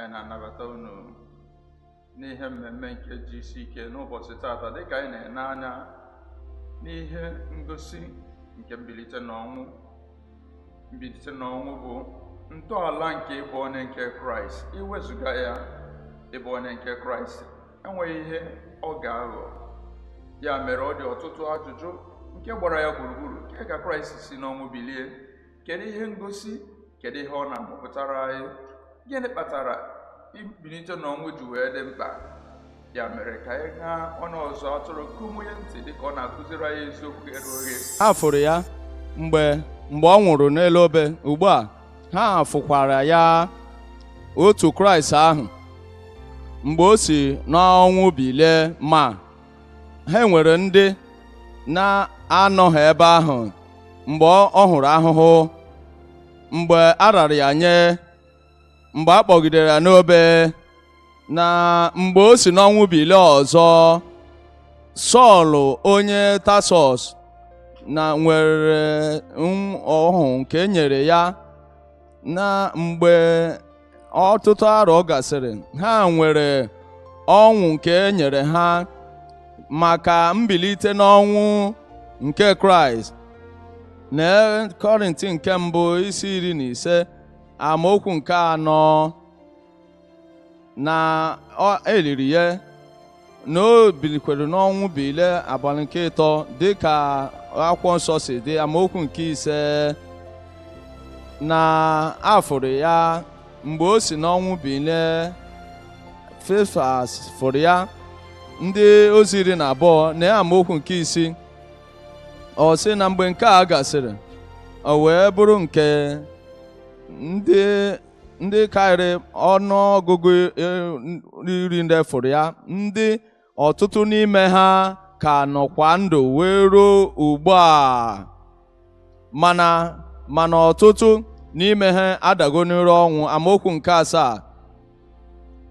Anyị na-anabata unu n'ihe mmemme nke GCK n'ụbọchị tata dịka anyị na-ene anya n'ihe ngosi nke mbilite n'ọnwụ. Mbilite n'ọnwụ bụ ntọala nke ịbụ onye nke Kraịst. Iwezuga ya, ịbụ onye nke Kraịst enweghị ihe ọ ga-aghọ. Ya mere ọ dị ọtụtụ ajụjụ nke gbara ya gburugburu. Nke ka Kraịst si n'ọnwụ bilie, kedu ihe ngosi, kedu ihe ọ na-amụpụtara anyị, gịnị kpatara mbilite n'ọnwụ ji wee dị mkpa? Ya mere ka anyị gaa ọnụ ọzọ atụrụ kụmụnye ntị dịka ọ na-akụziri anyị eziokwu ghere oghe. Ha fụrụ ya mgbe ọ nwụrụ n'elu obe. Ugbu a ha fụkwara ya, otu Kraịst ahụ, mgbe o si n'ọnwụ bilie. Ma ha nwere ndị na-anọghị ebe ahụ mgbe ọ hụrụ ahụhụ, mgbe a rara ya nye, mgbe a kpọgidere ya n'obe, na mgbe o si n'ọnwụ bilie ọzọ. Sọl onye Tasọs na nwere ọhụ nke e nyere ya, na mgbe ọtụtụ arọ gasịrị, ha nwere ọnwụ nke e nyere ha maka mbilite n'ọnwụ nke Kraịst. Na Kọrịntị nke mbụ isi 15 amaokwu nke 4, na eliri ya, na o bilikwere n'ọnwụ bilie abalị nke 3 dịka akwụkwọ nsọ si dị, amaokwu nke 5, na afụrụ ya mgbe o si n'ọnwụ bilie. Sefas fụrụ ya, ndị ozi 12, na amaokwu nke 6, ọ sị na mgbe nke a gasịrị, o wee bụrụ nke ndị karịrị ọnụọgụgụ 10 ndị fụrụ ya, ndị ọtụtụ n'ime ha ka nọkwa ndụ wee ruo ugbu a, mana ọtụtụ n'ime ha adago n'iru ọnwụ. Amaokwu nke 7,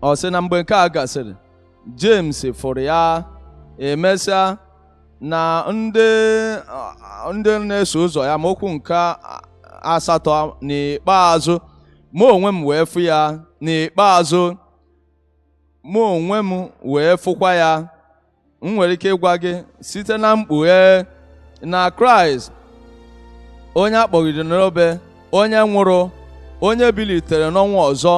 ọ sị na mgbe nke a gasịrị, James fụrụ ya, emesịa na ndị na-eso ụzọ ya. Amaokwu nke 8, n'ikpeazụ mụ onwe m wee fụ ya, n'ikpeazụ mụ onwe m wee fụkwa ya. M nwere ike ịgwa gị site na mkpughe na Kraịst, onye akpọgidere n'obe, onye nwụrụ, onye bilitere n'ọnwụ ọzọ,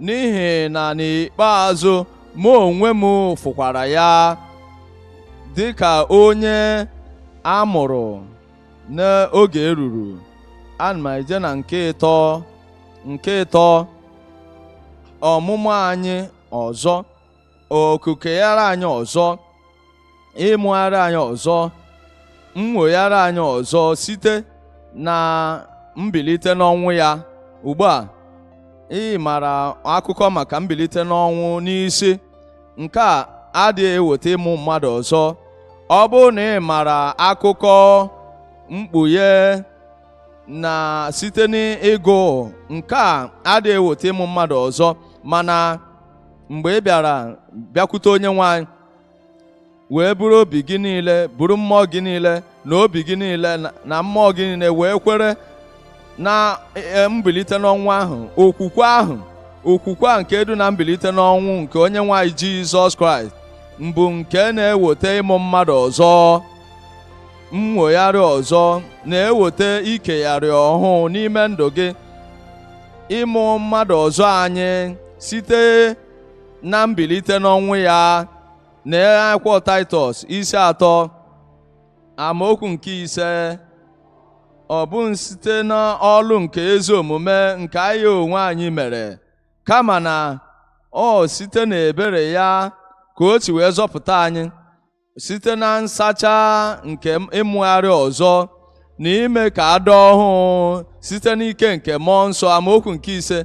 n'ihi na n'ikpeazụ mụ onwe m fụkwara ya dịka onye a mụrụ n'oge eruru. Ana m eje na nke ịtọ, nke ịtọ, ọmụmụ anyị ọzọ, okukeghara anyị ọzọ, ịmụgharị anyị ọzọ, nnwogharị anyị ọzọ site na mbilite n'ọnwụ ya. Ugbu a ị mara akụkọ maka mbilite n'ọnwụ n'isi nke a adịghị eweta ịmụ mmadụ ọzọ. Ọ bụrụ na ị mara akụkọ mkpughe na site n'ịgụ nke a adịghị eweta ịmụ mmadụ ọzọ, mana mgbe ị bịara bịakwute onye nwe anyị wee bụrụ obi gị niile, bụrụ mmụọ gị niile na obi gị niile na mmụọ gị niile wee kwere na mbilite n'ọnwụ ahụ, okwukwe ahụ, okwukwe a nke du na mbilite n'ọnwụ nke onye nwe anyị Jizọs Kraịst, mbụ nke na-eweta ịmụ mmadụ ọzọ, nnwogharị ọzọ, na-eweta ikegharị ọhụụ n'ime ndụ gị. Ịmụ mmadụ ọzọ anyị site na mbilite n'ọnwụ ya. Na akwụkwọ Taịtọs isi 3 amaokwu nke 5, ọ bụ site n'ọlụ nke ezi omume nke anyị onwe anyị mere, kama na ọ site n'ebere ya ka o si wee zọpụta anyị site na nsacha nke ịmụgharị ọzọ na ime ka a dị ọhụụ site n'ike nke mmụọ nsọ. Amaokwu nke 5,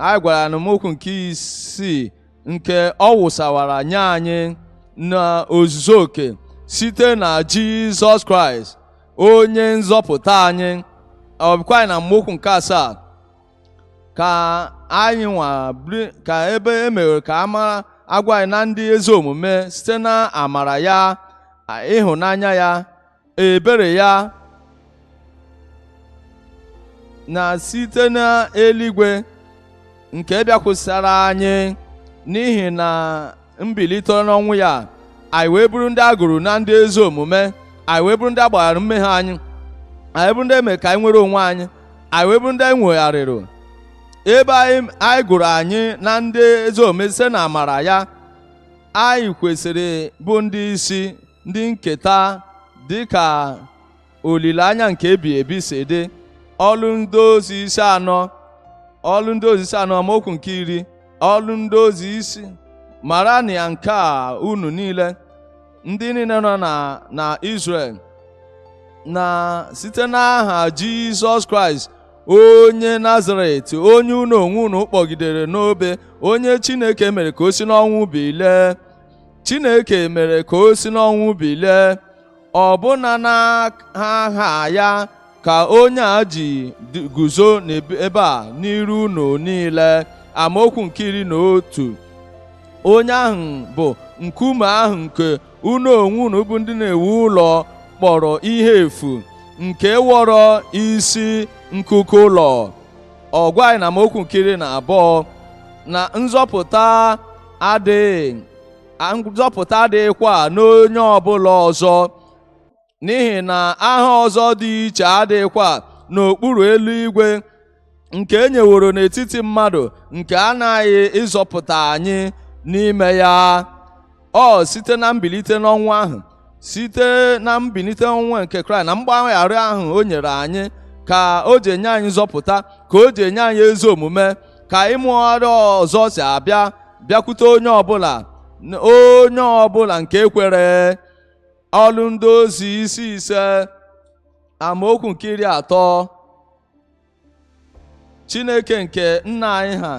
anyị gwara na amaokwu nke 6, nke ọ wụsawara nye anyị na ozuzu oke site na Jizọs Kraịst onye nzọpụta anyị. Ọ bụkwa anyị na amaokwu nke 7 ka anyị nwa ka ebe e mere ka a mara agwa anyị na ndị ezi omume site na amara ya, ịhụnanya ya, ebere ya, na site n'eluigwe. nke bịakwusara anyị n'ihi na mbilite n'ọnwụ ya, anyị wee bụrụ ndị a gụrụ na ndị ezi omume, anyị wee bụrụ ndị a gbaghara mmehie anyị, anyị bụrụ ndị eme ka anyị nwere onwe anyị, anyị wee bụrụ ndị anyị nwegharịrị. Ebe anyị gụrụ anyị na ndị ezi omume site na amara ya, anyị kwesịrị bụ ndị isi, ndị nketa dịka olileanya nke ebi ebi si dị. Ọlụ ndị ozi isi 4, ọlụ ndị ozi isi 4, amaokwu nke 10, ọlụ ndị ozi isi, mara na ya nke a unu niile, ndị niile nọ na Israel, na site n'aha Jizọs Kraịst onye Nazaret, onye unu onwe unu kpọgidere n'obe, onye Chineke mere ka o si n'ọnwụ bilie. Chineke mere ka o si n'ọnwụ bilie, ọbụna n'aha ya ka onye a ji guzo n'ebe a n'iru unu niile. Amaokwu nke 11, onye ahụ bụ nkume ahụ nke unu onwe unu bụ ndị na-ewu ụlọ kpọrọ ihe efu, nke wọrọ isi nkuku ụlọ. Ọ gwa anyị na amaokwu nke 12 na nzọpụta adịghịkwa n'onye ọbụla ọzọ, n'ihi na aha ọzọ dị iche adịghịkwa n'okpuru eluigwe nke e nyeworo n'etiti mmadụ nke anaghị ịzọpụta anyị n'ime ya. Ọ site na mbilite n'ọnwụ ahụ, site na mbilite n'ọnwụ nke Kraịst na mgbaghara ahụ o nyere anyị, ka o ji enye anyị nzọpụta, ka o ji enye anyị ezi omume, ka ịmụgharị ọzọ si abịa bịakwute onye ọbụla, onye ọbụla nke kwere. Ọlụ ndị ozi isi 5, amaokwu nke 30, Chineke nke nna anyị ha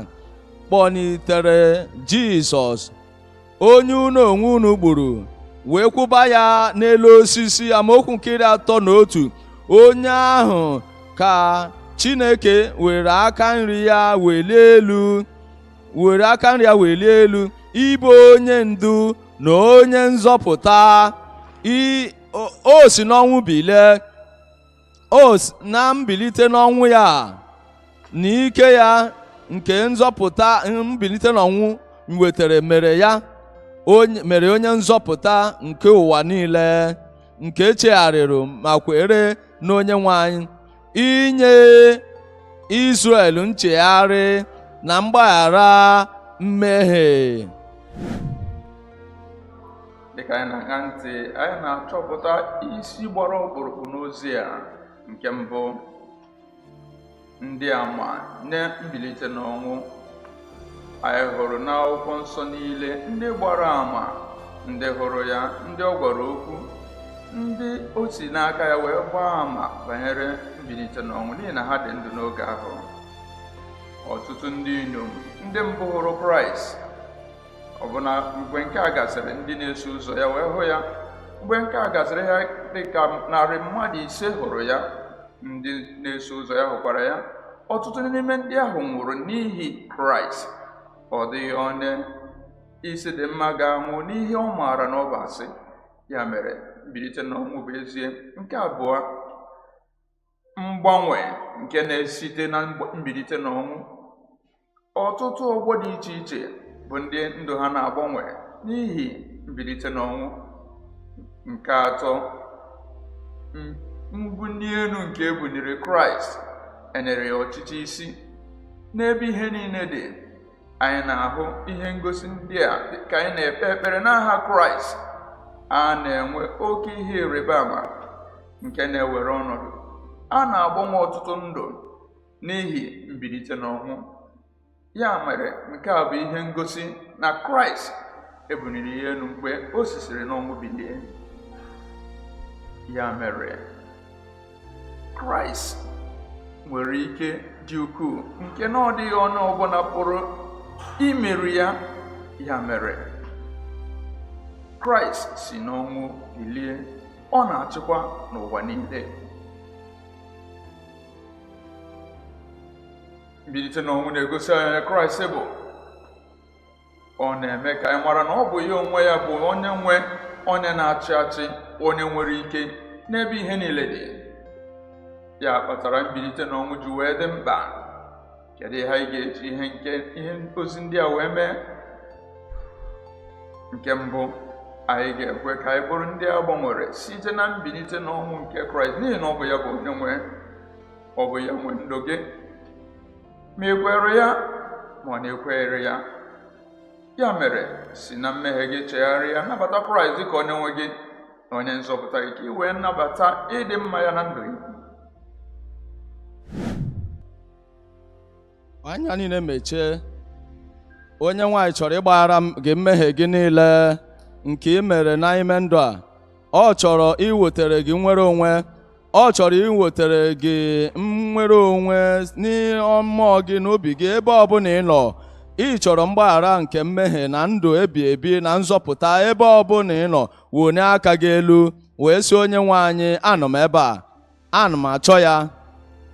kpọnitere Jizọs, onye unu onwe unu gburu, wee kwụba ya n'elu osisi. Amaokwu nke 31, onye ahụ ka Chineke were aka nri ya welie elu, were aka nri ya welie elu, ịbụ onye ndu na onye nzọpụta. O si n'ọnwụ bilie, o na mbilite n'ọnwụ ya na ike ya nke nzọpụta mbilite n'ọnwụ wetara mere ya mere onye nzọpụta nke ụwa niile nke chegharịrị ma kwere n'onye nwe anyị, inye Izrel nchegharị na mgbaghara mmehie. Dịka anyị na-aṅa ntị, anyị na-achọpụta isi gbara ọkpụrụkpụ n'ozi a. Nke mbụ, ndị ama na mbilite n'ọnwụ. Anyị hụrụ n'akwụkwọ nsọ niile ndị gbara ama, ndị hụrụ ya, ndị ọ gwara okwu, ndị o si n'aka ya wee gbaa ama banyere mbilite n'ọnwụ, n'ihi na ha dị ndụ n'oge ahụ. Ọtụtụ ndị inyom ndị mbụ hụrụ Kraịst, ọbụna mgbe nke a gasịrị ndị na-eso ụzọ ya wee hụ ya. Mgbe nke a gasịrị ha dị ka 500 hụrụ ya, ndị na-eso ụzọ ya hụkwara ya. Ọtụtụ n'ime ndị ahụ nwụrụ n'ihi Kraịst. Ọ dịghị onye isi dị mma ga-anwụ n'ihe ọ maara na ọ bụ asị. Ya mere mbilite n'ọnwụ bụ ezie. Nke abụọ, mgbanwe nke na-esite na mbilite n'ọnwụ. Ọtụtụ ọgbọ dị iche iche bụ ndị ndụ ha na-agbanwe n'ihi mbilite n'ọnwụ. Nke atọ, mbuli elu nke e buliri Kraịst, enyere ya ọchịchị isi n'ebe ihe niile dị. Anyị na-ahụ ihe ngosi ndị a ka anyị na-ekpe ekpere n'aha Kraịst. A na-enwe oke ihe ịrịba ama nke na-ewere ọnọdụ. A na-agbanwe ọtụtụ ndụ n'ihi mbilite n'ọnwụ. Ya mere nke a bụ ihe ngosi na Kraịst ebuliri ya elu mgbe o sisiri n'ọnwụ bilie. Ya mere Kraịst nwere ike dị ukwuu nke na ọ dịghị onye ọbụla pụrụ imeri ya. Ya mere Kraịst si n'ọnwụ bilie, ọ na-achịkwa n'ụwa niile. Mbilite n'ọnwụ na-egosi anyị onye Kraịst bụ. Ọ na-eme ka anyị mara na ọ bụ ya onwe ya bụ onye nwe, onye na-achị achị, onye nwere ike n'ebe ihe niile dị. Ya kpatara mbilite n'ọnwụ ji wee dị mkpa. Kedu ihe anyị ga-eji ihe nke ihe ozi ndị a wee mee? Nke mbụ, anyị ga-ekwe ka anyị bụrụ ndị a gbanwere site na mbilite n'ọnwụ nke Kraịst, n'ihi na ọ bụ ya bụ onye nwe, ọ bụ ya nwe ndụ gị. Ma ị kwere ya ma ọ na-ekweghịrị ya. Ya mere, si na mmehie gị chegharịa, nabata Kraịst dịka onye nwe gị na onye nzọpụta gị, ka ị wee nabata ịdị mma ya na ndụ gị. Anya niile mechie. Onye nwaanyị chọrọ ịgbaghara gị mmehie gị niile nke ị mere n'ime ndụ a. Ọ chọrọ iwetere gị nnwere onwe. Ọ chọrọ iwetere gị nnwere onwe n'mmụọ gị n'obi gị ebe ọbụla ị nọ. Ị chọrọ mgbaghara nke mmehie na ndụ ebi ebi na nzọpụta ebe ọbụla ị nọ. Wonye aka gị elu wee sị onye nwe anyị, anọ m ebe a, ana m achọ ya,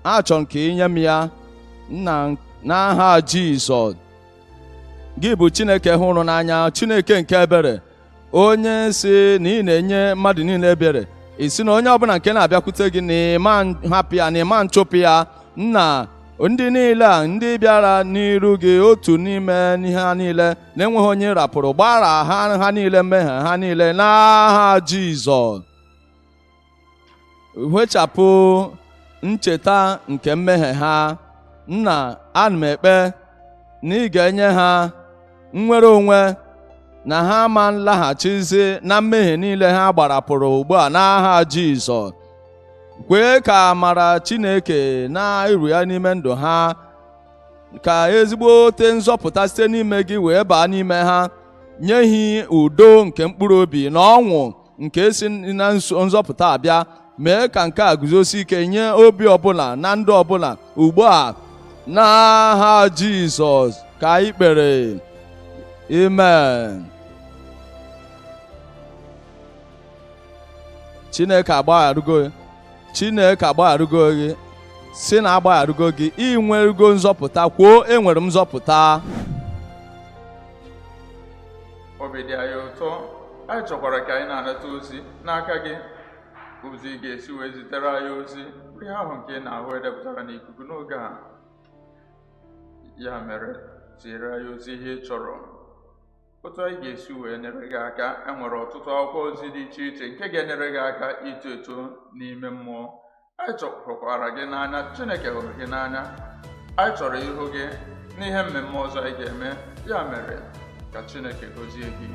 achọ nke inye m ya. Nna, n'aha Jizọs, gị bụ Chineke hụrụ n'anya, Chineke nke ebere, onye si na ị na-enye mmadụ niile ebere. Ị sị na onye ọbụla nke na-abịakwute gị na ịma hapụ ya, na ịma nchụpụ ya. Nna, ndị niile a ndị bịara n'iru gị, otu n'ime ihe ha niile na-enweghị onye rapụrụ, gbara ha niile mmehie ha niile n'aha Jizọs. Wechapụ ncheta nke mmehie ha. Nna, ana m ekpe na ị ga-enye ha nnwere onwe, na ha ma nlaghachizi na mmehie niile ha gbarapụrụ ugbu a n'aha Jizọs. Kwee ka amara Chineke na-eru ya n'ime ndụ ha, ka ezigbote nzọpụta site n'ime gị wee baa n'ime ha, nye ha udo nke mkpụrụ obi na ọnwụ nke si na nzọpụta abịa. Mee ka nke a guzosi ike nye obi ọbụla na ndụ ọbụla ugbu a n'aha Jizọs ka anyị kpere. Amen. Chineke agbagharugo, Chineke agbagharugo gị, si na agbagharugo gị, ị nwerugo nzọpụta. Kwuo, enwere m nzọpụta. Obi dị anyị ụtọ. Anyị chọkwara ka anyị na-anata ozi n'aka gị. Ụzọ ị ga-esi wee zitere anyị ozi bụ ihe ahụ nke ị na-ahụ edepụtara n'ikuku n'oge a. Ya mere, tinyere anyị ozi ihe ị chọrọ, otu anyị ga-esi wee nyere gị aka. E nwere ọtụtụ akwụkwọ ozi dị iche iche nke ga-enyere gị aka ito eto n'ime mmụọ. Anyị chọkwara gị n'anya, Chineke hụrụ gị n'anya. Anyị chọrọ ịhụ gị n'ihe mmemme ọzọ anyị ga-eme. Ya mere, ka Chineke gọzie gị.